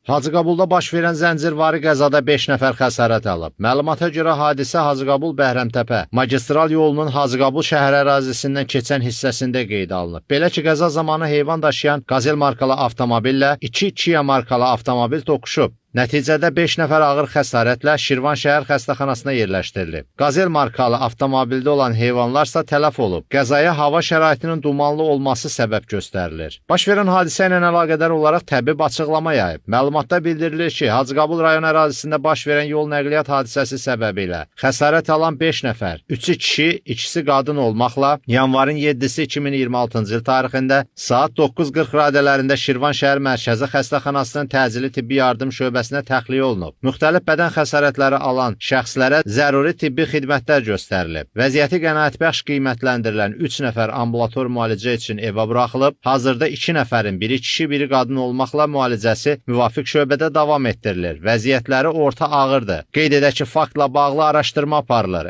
Hacıqabulda baş verən zəncirvari qəzada 5 nəfər xəsarət alıb. Məlumata görə hadisə Hacıqabul Bəhrəmtəpə magistral yolunun Hacıqabul şəhər ərazisindən keçən hissəsində qeydə alınıb. Belə ki, qəza zamanı heyvan daşıyan Qazel markalı avtomobillə 2 Kia markalı avtomobil toqquşub. Nəticədə 5 nəfər ağır xəsarətlə Şirvan şəhər xəstəxanasına yerləşdirilib. Qazel markalı avtomobildə olan heyvanlarsa tələf olub. Qəzaya hava şəraitinin dumanlı olması səbəb göstərilir. Baş verən hadisə ilə əlaqədar olaraq təbib açıqlama yayıb. Məlumatda bildirilir ki, Hacıqabul rayon ərazisində baş verən yol nəqliyyat hadisəsi səbəbilə xəsarət alan 5 nəfər, 3-ü kişi, ikisi qadın olmaqla yanvarın 7-si 2026-cı il tarixində saat 9:40 radələrində Şirvan şəhər mərkəzi xəstəxanasının təcili tibbi yardım şöbəsinə təxliyə olunub. Müxtəlif bədən xəsarətləri alan şəxslərə zəruri tibbi xidmətlər göstərilib. Vəziyyəti qənaətbəxş qiymətləndirilən 3 nəfər ambulator müalicə üçün evə buraxılıb. Hazırda 2 nəfərin, biri kişi, biri qadın olmaqla müalicəsi müvafiq şöbədə davam etdirilir. Vəziyyətləri orta ağırdır. Qeyd edək ki, faktla bağlı araşdırma aparılır.